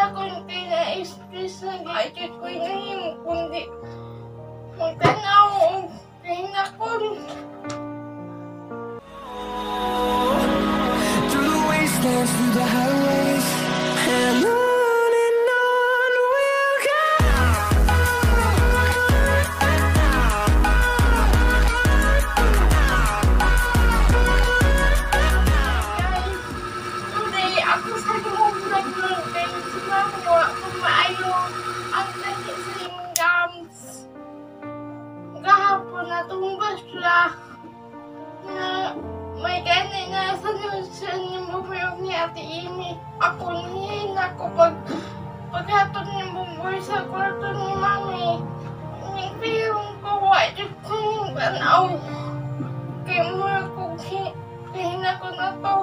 Hinakon kay na-stress na gadget ko nahimo kundi magtanaw og kahinakon. Through the wastelands, through the highways, and on we'll go. Guys, today ako sa vlog lang kay si Mama wa ko maayo ang tahi sa imong gums. Gahapon natumba siya na may gani na sa siya ni bumuyog ni Ate Amy. Ako nahihina ko pag paghatod ni Buboy sa kwarto ni Mami. Ning piyong ko, wa jud ko ning tanaw. Kay mura ko kahina ko na to.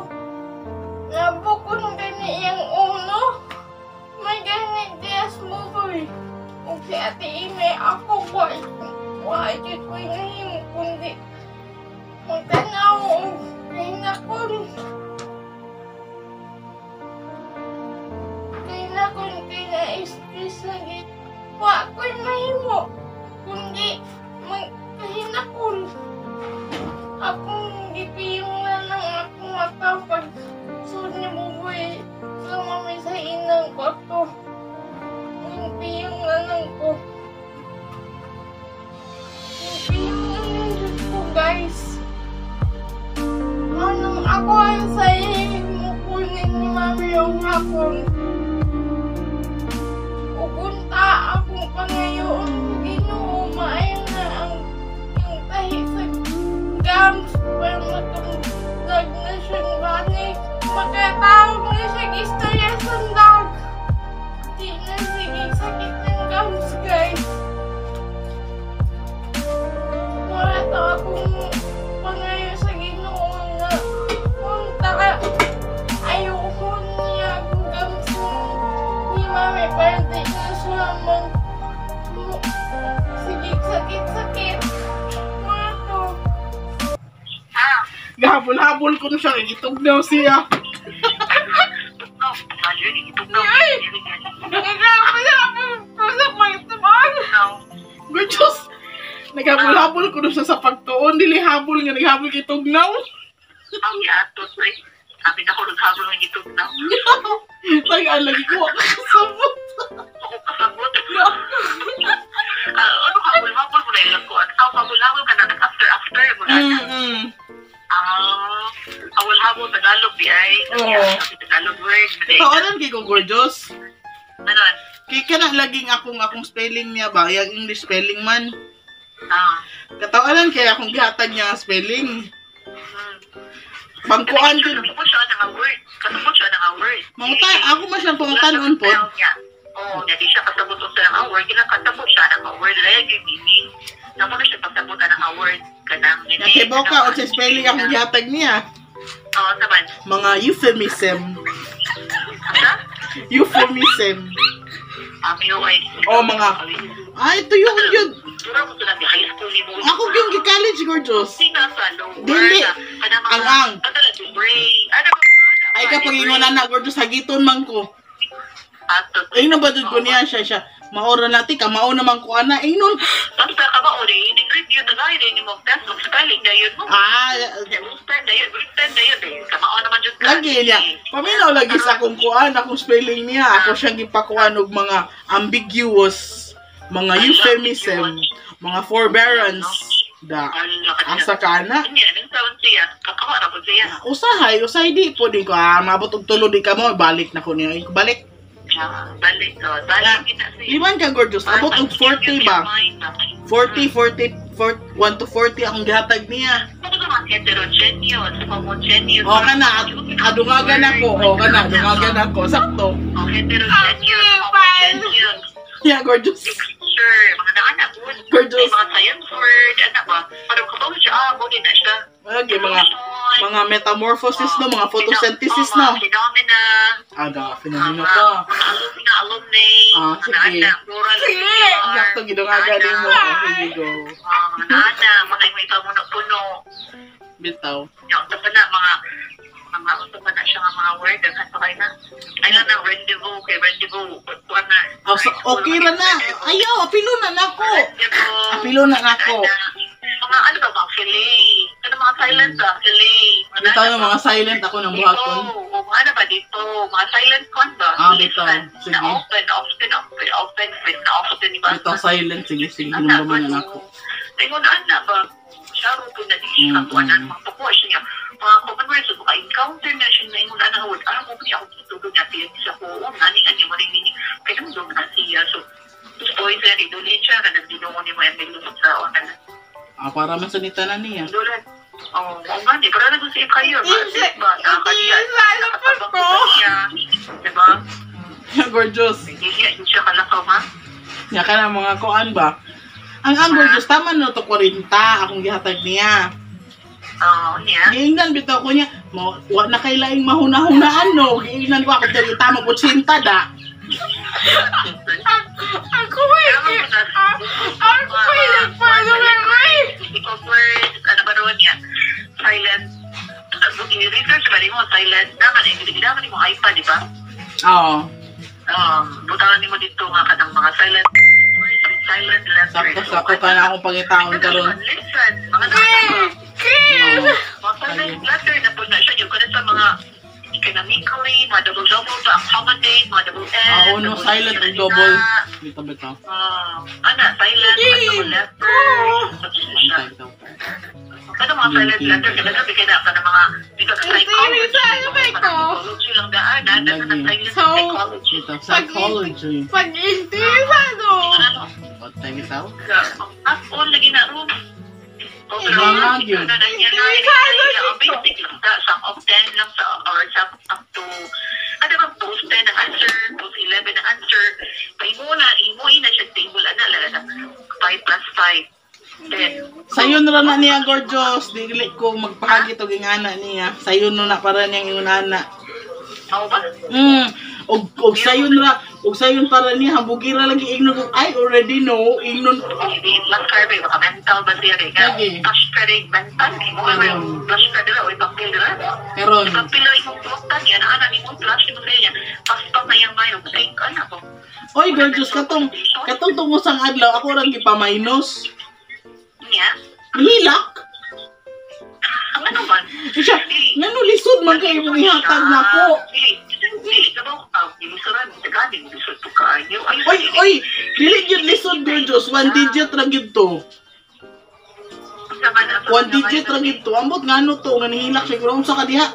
Nabukon gani iyang ulo. May gani dias Buboy. Ug si Ate Amy, ako wa jud ko nahimo kundi magtanaw og kahinakon. Kahinakon kay na-stress na gid. Wa ko'y mahimo kundi magkahinakon. Akong gipiyong na ng akong mata pag sud ni Buboy sa mami sa inang kwarto. Gipiyong na lang ko. Gipiyong na lang jud ko, guys. Anong ako ang sa mukunin ni mami yung hapon. Ugunta akong pangayoon sa Ginoo, maayo na ang yung tahi sa gums para makamlag na siyang balik. Makatawag na siya istorya sa dag. Di na sige sakit ng gums, guys. Wala to akong pangayo sa Ginoo na punta ka. Ayoko niya akong gums ni Mami para di na siya mag sige sakit-sakit. Mga to. Gahabol-habol ko na siya, itugnaw siya. Ay! Nagkakapal ko sa pagtuman. Gorgeous! Naghabol-habol ko na siya sa pagtuon. Dili habol nga, naghabol kay tugnaw. Ang giatos eh. Sabi na ko naghabol ng itugnaw. Tagaan lagi ko, kasabot. Ako kasabot. Ah, ano habol-habol mo na ilang kuan? Ah, habol-habol ka na nag-after after mo na. Ah, habol-habol Tagalog di ay. Oo. Tagalog word. Tawaanan kay ko, gorgeous. Ano? Kay ka na laging akong spelling niya ba? Yang English spelling man. Ah. Katawanan kay akong gihatag niya nga spelling. Pangkuan din. Kasabot siya ng word. Kasabot siya ng word. Mangutay, ako man siyang pangutanon po. Oo, nga di siya kasabot unsa ng word. Kinang kasabot siya ng word. Dahil yung meaning. Namo na siya pasabot ng word. Kanang Nakibaw ka, o sa spelling akong gihatag niya. Oo, naman. Mga euphemism. Asa? Euphemism. Ang ay. Oo, ay, ito yung yun. Dura mo sila high school ni mo. Ako yung gi-college, gorgeous. Hindi na sa lower. Dili. Kanang mga- Ang-ang. Ano na, libre. Ano ba mga ano? Ay, kapag ingon na na, gorgeous, hagiton man ko. Ato. Ay, na ba dun ko niya siya siya. Maora natin ka, mao naman ko ana. Ay, nun. Basta ka ba, ori, review tagay rin yung test, mag spelling na yun mo. Ah, Spell na yun, written na yun. Eh. Kamao naman dyan ka. lagi niya. Paminaw lagi sa akong kuan, akong spelling niya. Ako siyang gipakuan og mga ambiguous, mga euphemism, mga forbearance. Da. Asa ka na? Hindi, anong sound siya? Kakawa na po siya. Usahay, usahay di po din ko. Ah, mabot og tulo di ka mo, balik na ko niya. Balik. Ah, balik. Oh, balik kita siya. Liman ka gorgeous. Abot og 40 ba? 40, 40, 40, 1 to 40 akong gihatag niya. Ano ka mga heterogeneous, homogeneous? O kana, adungagan ako. O kana, adungagan ako. Sakto. Oh, heterogeneous, homogeneous. Yeah, gorgeous. Sure, mga naanak po. Gorgeous. May mga science word, ano ba? Parang kabaw siya, ah, muna na siya. Okay, mga metamorphosis no, mga photosynthesis no. no. Phenomena. Aga, phenomena Mga pa. mga alumni, alumni. Ah, mga sige. anak, plural, Sige. singular. Sakto, gidungagan mo. Sige, go. Ah, mga anak, mga may pamuno-puno. Bitaw. Yung, tapos na, mga mga unsa man na siya nga mga word, daghan pa kay na. Ay na na rendezvous kay rendezvous kuan na. Oh, so, okay ra na. Ayaw, apilo na nako. Rendezvous. Apilo na nako. Mga ano ba, mga fillet. Ano mga silent ba? Fillet. Dito yung mga silent ako ng buhaton. Dito, mga ano ba dito? Mga silent con ba? Ah, dito. Listen. Sige. Na open, often, open, open, open, often, di ba? Dito silent, sige sige, Ana ba hinumduman na nako. Ingon ana ba? Siya ro po na di siya kuan na mga pakuha siya niya. Mga common words, so maka-encounter na siya na ingon ana word. Ah, mo niya ako tutulog niya tiyan siya ko. Oh, nani ani mo rin ni. Kaya nung na siya. So, poison, idulin siya, na nagdinungo ni mo Emily sa onan. Ah, para man sa nitanan niya. Dulan. Oh, oh nga di, para nag usip kayo. Hindi, Ba, nakakadiya. hindi, sa Nakatabang ko. ko siya. Diba? Gorgeous. Hindi siya, hindi siya kalakaw, ha? Nya ka na mga kuan ba? Ang gorgeous tama no to 40 akong gihatag niya. Oo, niya. Giingnan bitaw ko niya, mo wa na kay laing mahuna-hunaan no. Giingnan ko ako dali tama 80 da. Ako ay, ako ay nagpalungan ay. Words, ano ba roon niya? Silent. I-research ba mo silent naman, hindi naman mo iPad, di ba? Oo. Butangan nimo dito nga kanang mga silent words with silent letters. Sakto-sakto ka na akong pangitaon karon. Listen, mga Kim! Oo. Mga silent letter na po na siya. Yung kana sa mga economically, mga double-double ba, accommodate, mga double S. Ah, oh, no, double silent S, and double. Dito bitaw. Ana, silent, mga double letter. Bantay bitaw. Ano mga silent letter, talaga bigay na ka ng mga dito sa psychology. Hindi, ko. Psychology lang daan, ha? Daan na silent So, psychology. Dito, psychology. Pag interesado. Ano, Bantay bitaw. As all lagi na room. Mga yun. Basic lang sa some of 10 lang sa or some up to ano ba post 10 ang answer, post 11 ang answer. Paimo na, imo na siya table ana lala na 5 plus 5 10. Sayon ra na niya gorgeous, dili ko magpahagi og ingana niya. Sayon no na para niyang ingunana. Mao ba? Og sayon ra, og sayon para niya hambugira lagi ingnon og I already know ingnon. Hindi plus card ba baka mental ba siya rin? Lagi. Plus card rin, mental imo plus card dira oy papel dira. Karon. Papel ra imong tutan yan, ana imong plus imo sa iya. Paspas na iyang mayo, think ana ko. Oy gorgeous, katong katong tungusang adlaw ako rang gipa-minus. Niya. Hilak. Ang ano man? Siya, ngano lisod man kay imong ihatag nako. Dili, dili ka ba? Gilisuran, tagadi mo lisod to kaayo. Ay, Oy, oy, dili gyud lisod gorgeous, one digit ra gyud to. One digit ra gyud to. Ambot ngano to nga nihilak siya kung unsa ka diha.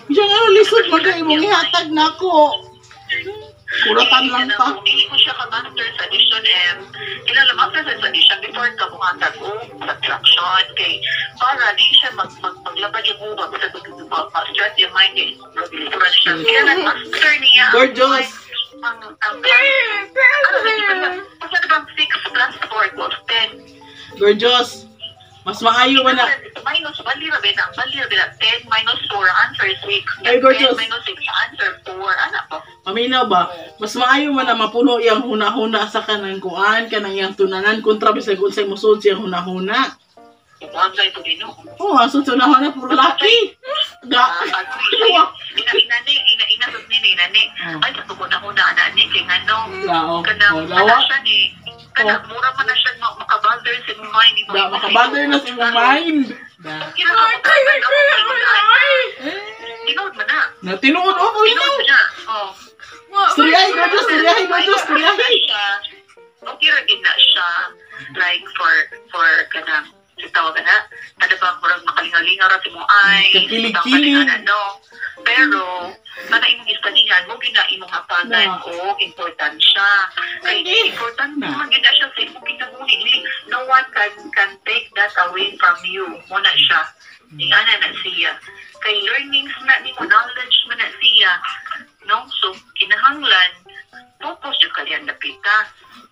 Siya ngano lisod man kay imong ihatag nako. Kuratan lang ta. Dili ko siya ka master sa addition M. Kilala master sa addition before ka muhatag o subtraction kay para di siya mag mag maglabad yung uba basta ma-stress yung mind eh. Gilisuran siya. Kaya master niya. Gorgeous. Ang ang ano, basta na bang 6 plus 4 equals 10. Gorgeous. Mas maayo man na. Minus, bali ra ba na? Bali ra ba na? 10 minus 4, answer 6. Ay, gorgeous. 10 minus 6, answer 4. Ano po? Paminaw ba? Mas maayo man na mapuno iyang huna-huna sa kanang kuan, kanang iyang tunanan kontra bisag unsay mosud siyang huna-huna. Bagay po din, no? Oh, aso huna-huna puro laki. Ga. Ina, ina, ni, ina, ina, ina, ni, ina, ni. Ay, sa tukod na huna, ana, ni, kay ngano. Lao. Kanang, Oh, lawa. ana siya ni, kanang, mura man na siya makabother sa imong mind. Da, makabother na sa imong mind. Da. Kira ka, makabother. Tinuod man na. Na tinuod oh, Tinuod tinuod. man na. Oh. Storyahe, gorgeous, storyahe, gorgeous, storyahe. Okay ra gid na siya like for kanang tawag na ano ba murag makalingalinga ra sa imong eyes, Kakilig-kilig. butang ka na, no, pero kana imong istudihan mo gina imong hatagan Na. og importansya kay important Na. man gid na siya sa imong kinabuhi. Dili, no one can take that away from you mo na siya. Ingana na siya kay learnings na nimo, knowledge man na siya, no? So kinahanglan focus yung kalian napita.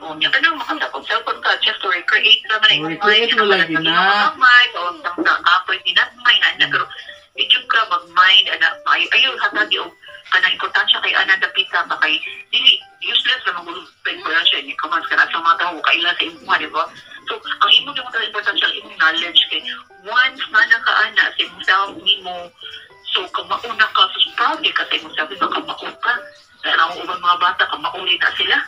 O, niya ka nang makasakot cellphone ka just to recreate ra man imong Recreate mind, mo lagi na. Kamay, o tang kapoy dinatmay na na pero di jud ka mag-mind ana ay ayo hatag og kanang importansya kay ana dapita ba kay dili useless ra magulong importansya ni kaman ka na sa mga tao kaila sa imong, di ba? So ang imong yung importansya ang imong knowledge kay once na nakaana sa imong self nimo, so kung mauna ka Proud di ka sa imong sabi, makamao ka. Kaya ang ubang mga bata, kamauli na sila.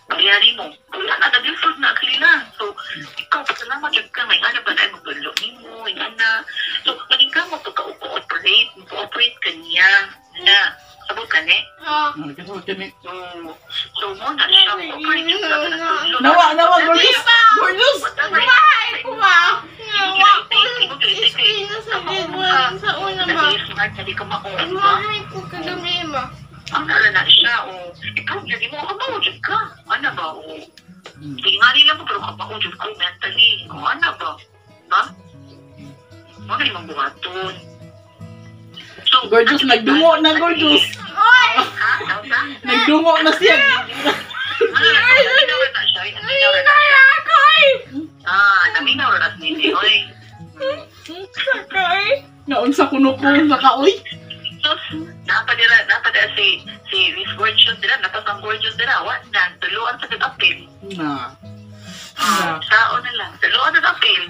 Parehari mo. Wala na, nag-lisod na sila. So, ikaw, pasalamat jud ka. May ana ba na magdulo nimo, may ana. So, maging ka mo to ka cooperate, cooperate ka niya. Na, sabot ka ni? Oh. Ah, kasabot ka ni. So, mo na siya, cooperate jud ka na. Nawa, nawa, gorgeous! Gorgeous! Bahay ko ba? Nawa ko screen na sa grade 1 sa una ba? Smart na di ka mao, di ba? Bahay ko kagabi ba? Ang nala na siya, o, ikaw, jadi mo, kamao jud ka. Ano ba, o, tingali lang mo, pero kamao jud ko mentally. O, ano ba? Ba? Mga imong buhaton. So, Gorgeous, nagdungo na, gorgeous! Oy! Ha? Tawag ka? Nagdungo na siya. Ah, naminaw na siya. Naminaw na siya. Akoy! Ah, naminaw na siya. Oy. Sakay! Naunsa kuno ko sa kaoy. So, napadira si Miss Gorgeous dira, napasang Gorgeous dira. Wa na, tuluan sa nag-appeal. Na. Ah, sao na lang. Tuluan sa nag-appeal.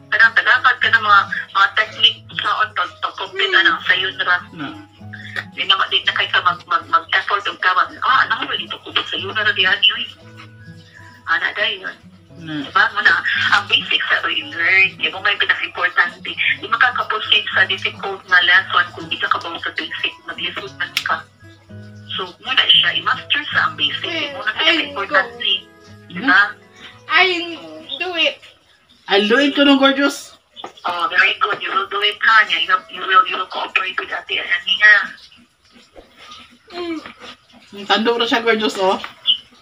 Kanang tagakad ka ng mga technique saon pag pag-compete anang sayon ra. Na. Di na di na kay ka mag mag mag effort og ka mag ano mo dito ko sayon na ra diha ni oy. Ana dayon. Na. Diba? Muna, ang basic sa i-learn, di mo may pinaka-importante. Di makaka-proceed sa difficult na lesson kung di ka kabaw sa basic, mag-lisod man ka. So, muna siya, i-master sa ang basic. Di mo na pinaka-importante. Diba? I do it. I'll do it ko no, gorgeous. Oh, very good. You will do it, ha? You will cooperate with Ate Annie, ha? Tando na siya, gorgeous, oh.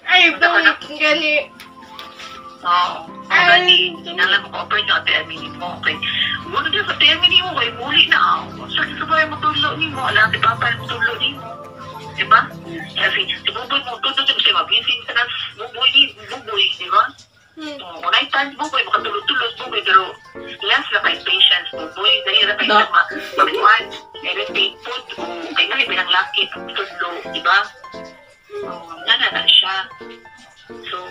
I do it. Gani. Oo. Gani, kinahanglan mo cooperate ng Ate Annie mo. Okay. Muna din sa Ate Annie mo, kay muli na. Oh. Sa sabay mo tulo ni mo. Alam, di ba? Pa mo tulo ni mo. Diba? Kasi, si Buboy mo, tulo din siya, mabising sa nas, Buboy ni, Buboy, di ba? Unay time, Buboy, makatulog-tulog, Buboy, pero less na kay patience, Buboy, dahil na kayo makuhan, irritate food, o kay nga, pinang laki, tulo, di ba? Nga na siya. So,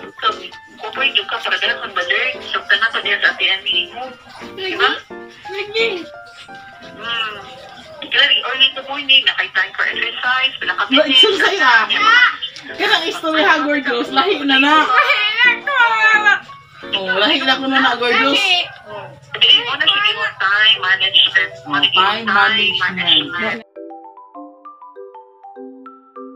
cooperate yung ka para dala kang ba-learn. So, tanan pa diya sa Ate Annie mo. Di ba? Lagi. Particularly early in the morning, na kay time for exercise, pila ka No, minutes. exercise ah. Kanang istorya ha, gorgeous. Lahi na na. Oh, lahi na ko na na, gorgeous. Lagi. Hindi mo na siya time management. Oh, time management.